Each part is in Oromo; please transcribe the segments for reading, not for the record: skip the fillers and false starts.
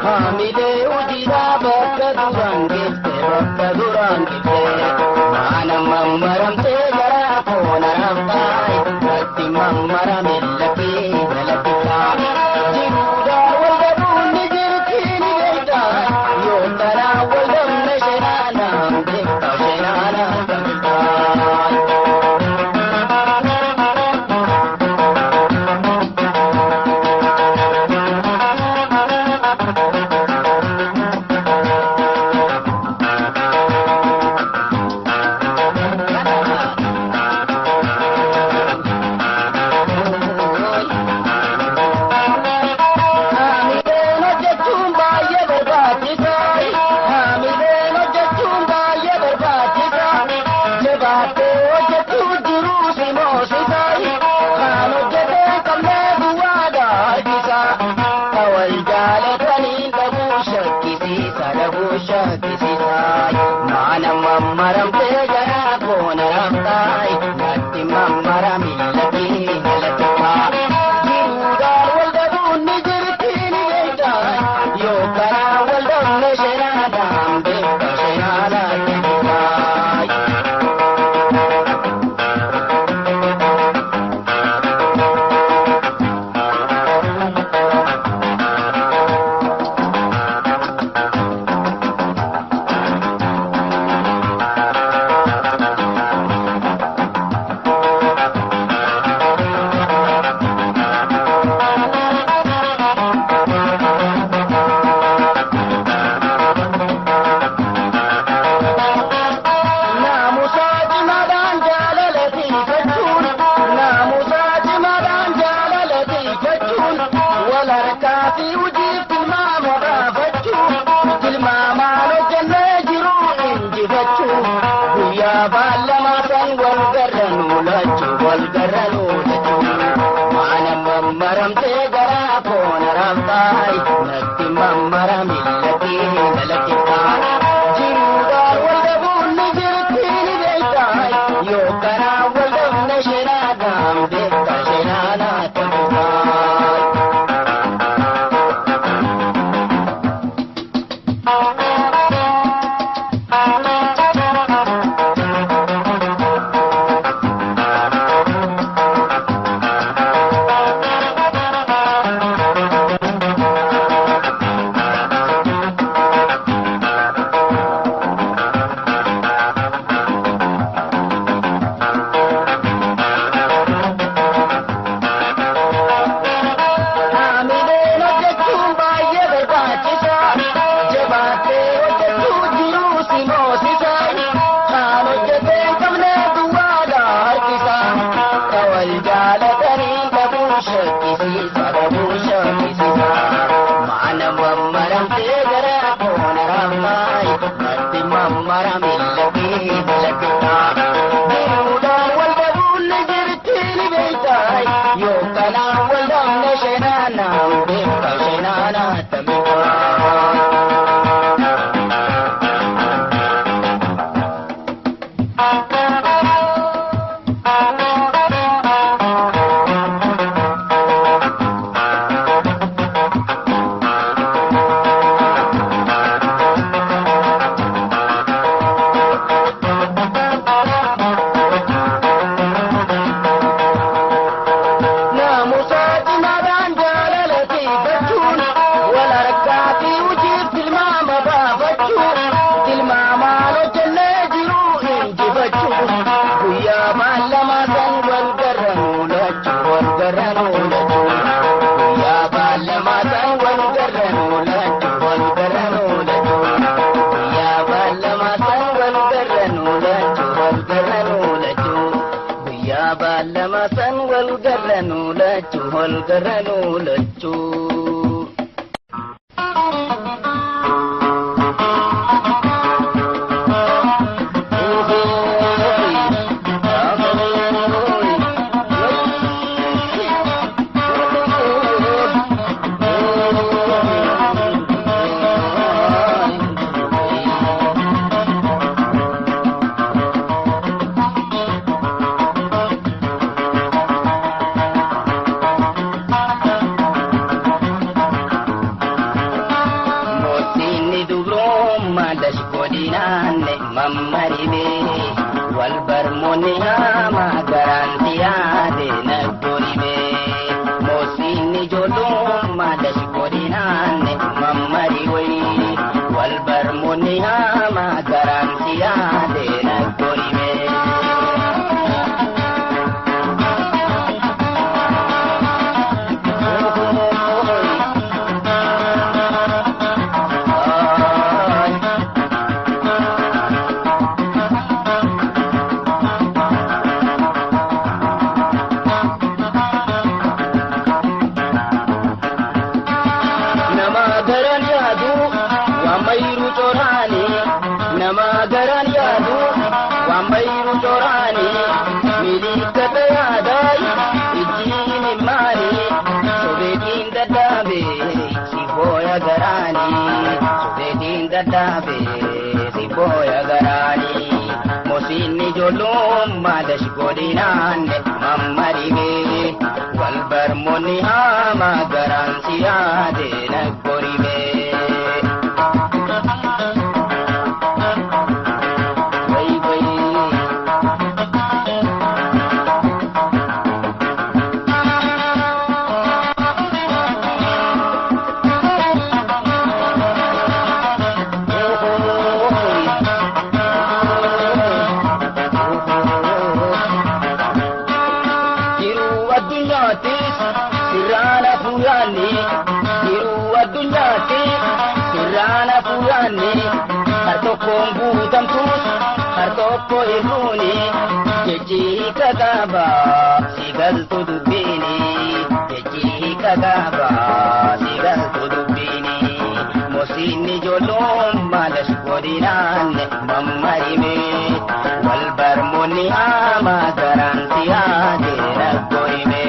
Haamilee hojiidhaa bakka duraan geesse bakka duraan geesse maana mammaramtee garaa koona raaftaay natti mammarame lakkee jalatti jiruudhaan wal dhabuun ni jirti ni beektaa yoo karaa wal dhabne sheenaanaan beektaa sheenaanaan beektaa. Haamileen hojjechuun baay'ee barbaachisaa. Haamileen hojjechuun baay'ee barbaachisaa. Jabaatee hojjechuu jiruu si moosisaa. Kan hojjetee qabnee duwwaadha harkisaa. Ka wal jaalatanii dhabuu shakkisiisa dhabuu shakkisiisa. Maana mammaramtee garaa koona raaftaay natti mammarame lakkee jalatti Jiruudhaan wal dhabuun ni jirti ni beektaa yoo karaa wal dhabne sheenaadhaan beektaa sheenaadhaan beektaa. Naamusaa cimaadhaan jaalala tiifachuun naamusaa cimaadhaan jaalala tiifachuun wal harkaa fi hojiif tilmaama baafachuun tilmaamaan hojjannee jiruu injifachuu guyyaa baalamaa san wal garranuu lachuu wal garranuu lachuu maana mammaramtee garaa koona raaftaay natti mammarame lakkee jalatti jiruudhaan wal dhabuun ni jirti ni beektaa yoo karaa wal dhabne sheenaadhaan beektaa sheenaadhaan beektaa. Haamileen hojjechuun baay'ee barbaachisaa. Jabaatee hojjechuu jiruu si moosisaa. Kan hojjetee hin qabne duwwaadha harkisaa. Ka wal jaalatanii dhabuu shakkisiisa dhabuu shakkisiisa. Maana mammaramtee garaa koona raaftaay natti mammarame lakkee jalatti Jiruudhaan wal dhabuun ni jirti ni beektaa yoo kanaan wal dhabne sheenaanaan beektaa sheenaanaan beektaa. Naamusaa cimaadhaan jaalala tiifachuun wal harkaa fi hojiif tilmaama baafachuun tilmaamaan hojjannee jiruu injifachuu guyyaa baalamaa san wal garranuu lachuu wal garranuu lachuu guyyaa baalamaa san wal garranuu lachuu wal garranuu lachuu guyyaa baalamaa san wal garranuu lachuu wal garranuu lachuu guyyaa baalamaa san wal garranuu lachuu wal garranuu lachuu. garan yaadu waan bayiru coraani nama garan yaadu waan bayiru coraani milikkata yaadaay ijjiin maani sobeetiin dadhaabe si booya garaani sobeetiin dadhaabe si booya garaani mosinni ijoollummaa dash godinaanne mammarime wal barmoonni haama garaan si yaade nagborime. Wai wai. Jiruu addunyaattis sirraana fuulaanni jiruu addunyaattis sirraana fuulaanni har tokkoon guutamtus har tokko hir'uuni jechi hiika qaba si galtu dubbiini jechi hiika qaba si galtu dubbiini mosinni ijoollummaa dash godinaanne mammarime wal barmoonni haama garaan si yaade naggoyime.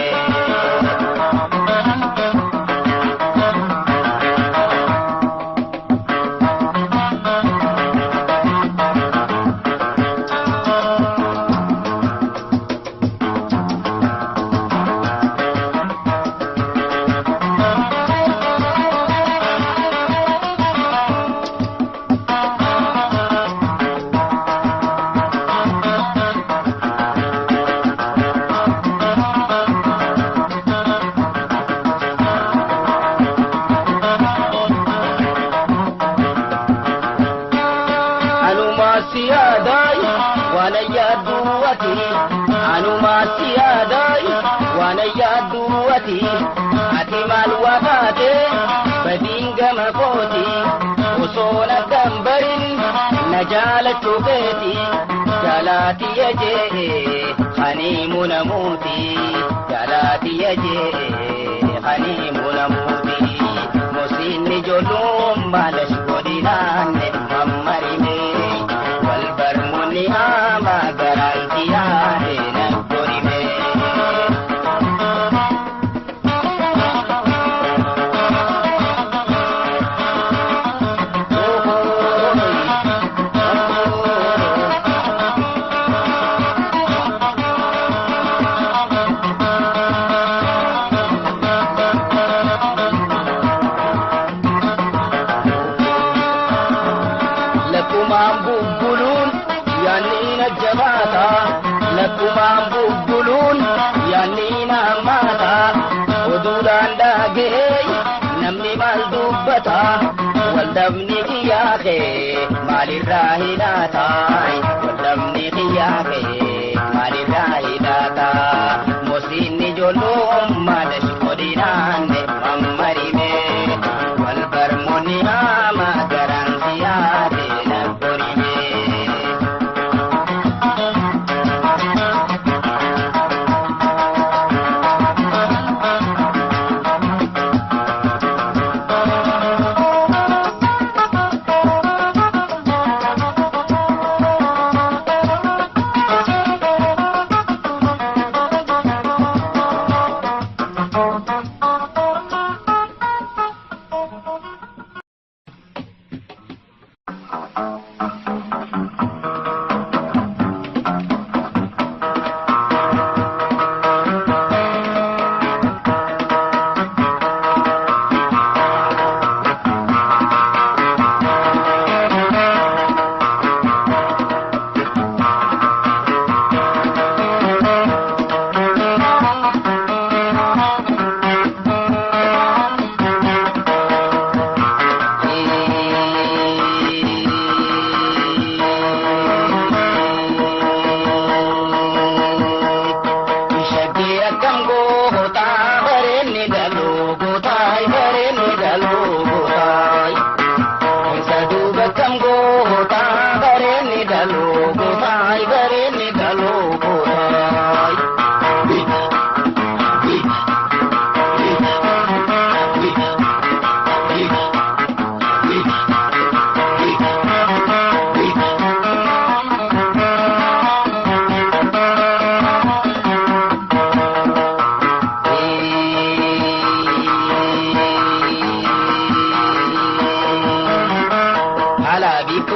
Anuma siyaadaay waan yaadduwati anuma siyaadaay waan yaadduwati ati maal waa taate badiin gama kooti osoo nakkan barin na jaalachuu keeti jaalaatiya jee haniimu namuuti jaalaatiya jee haniimu namuuti mosinni ijoollummaa dash godinaanne mammarime wal barmoonni haama garaan si yaade nagborime. Lakkumaan bubbuluun yaanni na jabaata lakkumaan bubbuluun yaanni na hammaata oduudhaan dhagee namni maal dubbata waldhabni kiyyaa kee maalirraa hidhaata waldhabni kiyyaa kee maalirraa hidhaata mosinni ijoollummaa dash godinaanne mammarime wal barmoonni haama garaan si yaade nagborime.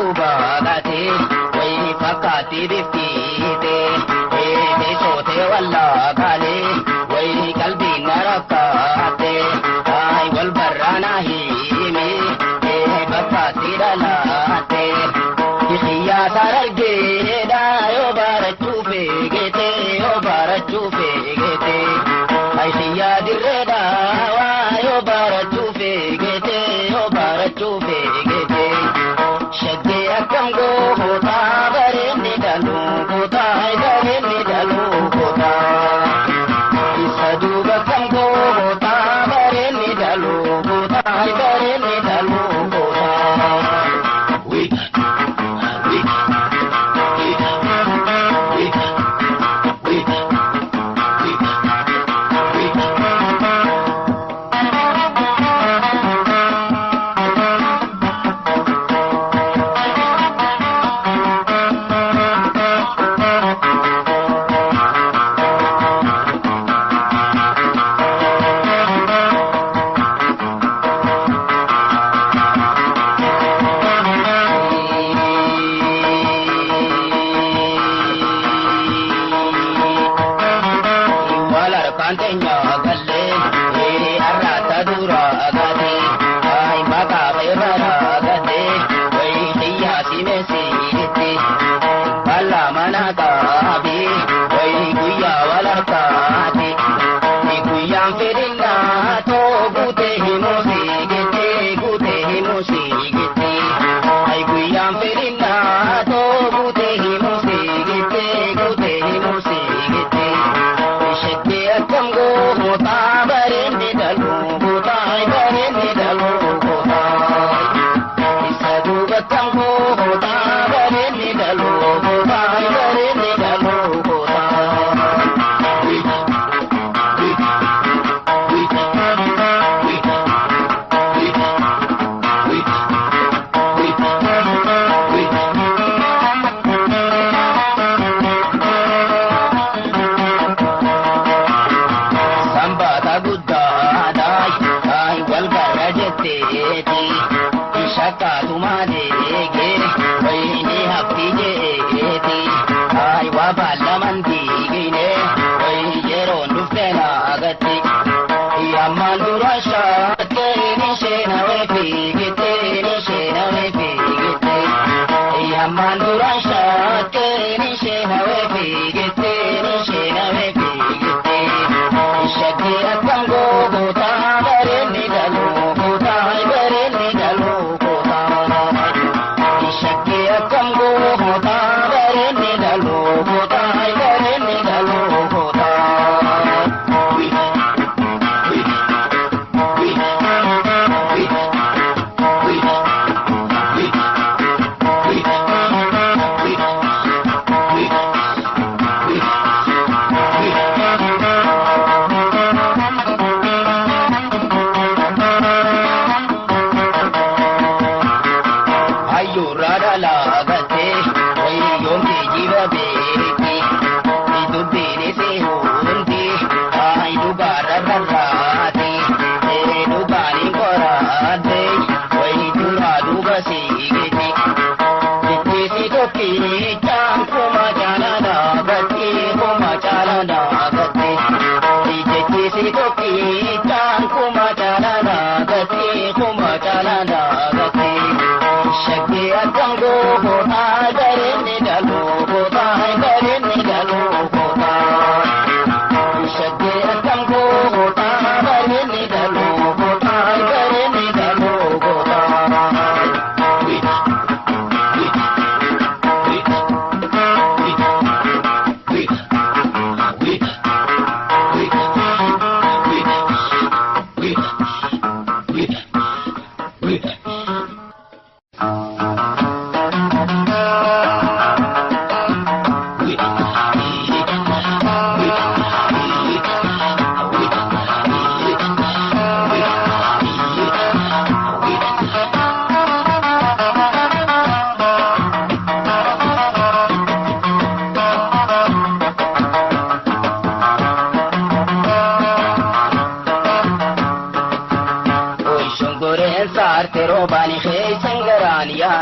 duuba gaatee wayii fakkaatti biftiite teessootee wallaa kaalee wayii qalbiin na rakkaate ay wal barraanaa himi bakkaatti dhalaate kiyyaa sarargeedha yoo barachuu feegete yoo barachuu feegete ay kiyyaa dirreedha waa yoo barachuu feegete yoo barachuu feegete shaggee akkam gootaa bareenni dhaluu gootaa bareenni dhaluu gootaa isa duuba akkam gootaa bareenni dhaluu gootaa bareenni dhaluu gootaa.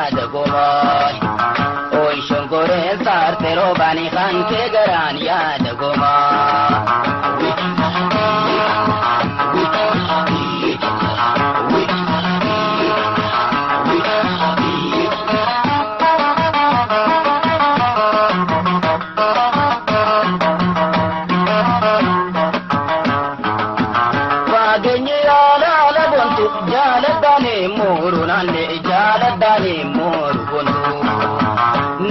yaada gomaa. Oi shongoreen saarte roobani kan kee garaan yaada gomaa. Fageenyi yaala bontu jaaladhaani mooru naanne jaaladhaani mooru bontu.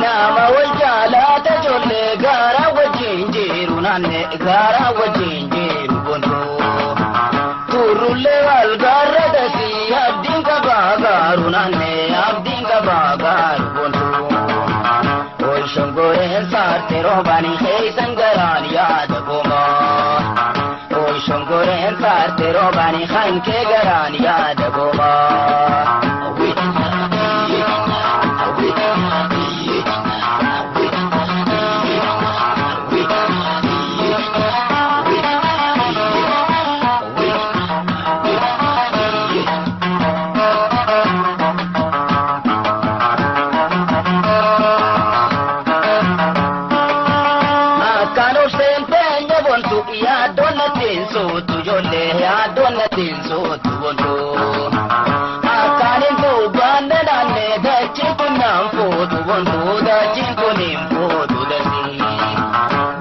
Nama wal jaalata ijoollee gaara wajjin jiru naanne gaara wajjin jiru bontu. Turullee wal gaara dasii abdiin qabaa gaaru naanne abdiin qabaa gaaru bontu. Ol shongoreen saarte roobani keessan garaan yaada gomaa. Ol shongoreen saarte roobani kan kee garaan yaada gomaa. Akkaan obseen teenya bontu yaaddoon nattiin sootu ijoollee yaaddoon nattiin sootu bontu. Akkaan hin dubbanne naanne dachiin kun naan fuutu bontu dachiin kun hin fuutu dasi.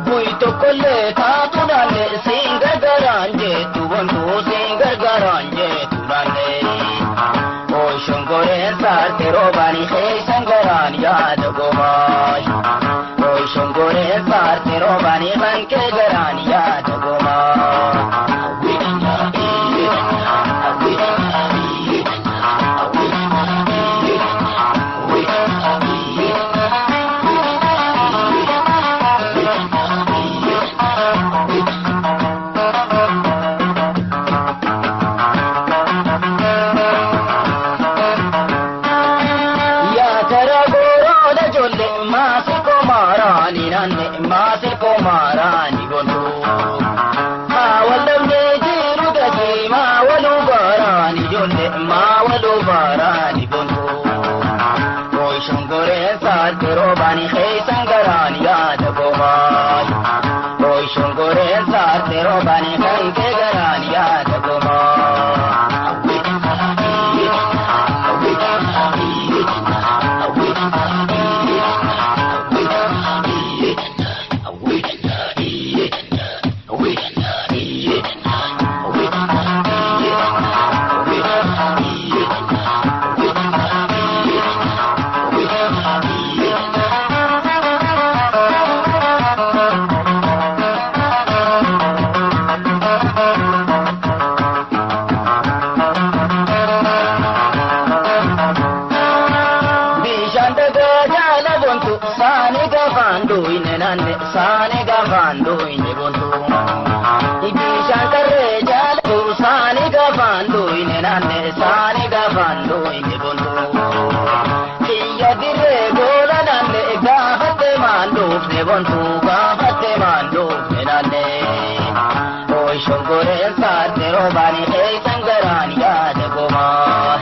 Bu'i tokkollee taatu naanne siin gargaaraan jettu bontu siin gargaaraan jettu naanne. Oi shongoreen saarte roobani keessan garaan yaada gomaa. Oi shongoreen saarte roobani kan kee garaan yaada gomaa. Yaa tara gooroodha ijoollee maasii maaraani naanne maasii maaraani bontu. Maa wal dhabnee jiru gadi maa waluu baaraani ijoollee maa waluu baaraani bontu. Oi shongoreen saarte roobani keessan garaan yaada gomaa. Oi shongoreen saarte roobani kan kee garaan yaada gomaa. Bishaan dhagaa jaala bontu saani gafaan duyne naanne saani gafaan duyne bontu. Bishaan qarree jaala bontu saani gafaan duyne naanne saani gafaan duyne bontu. Xiyya dirree goola naanne gaafatte maan dhuufne bontu gaafatte maan dhuufne naanne. Oi shongoreen saarte roobani keessan garaan yaada gomaa.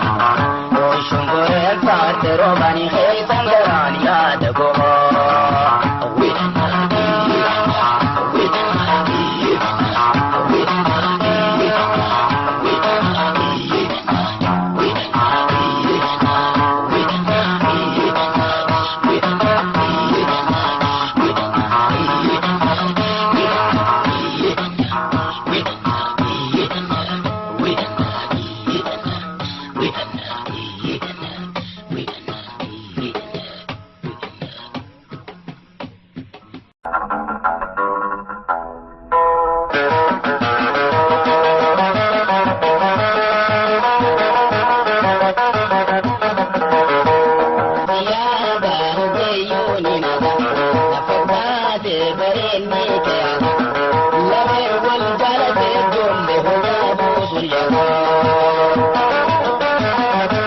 Oi shongoreen saarte roobani keessan garaan yaada gomaa. Thank you.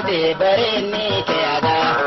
Bareenni keeyaadha.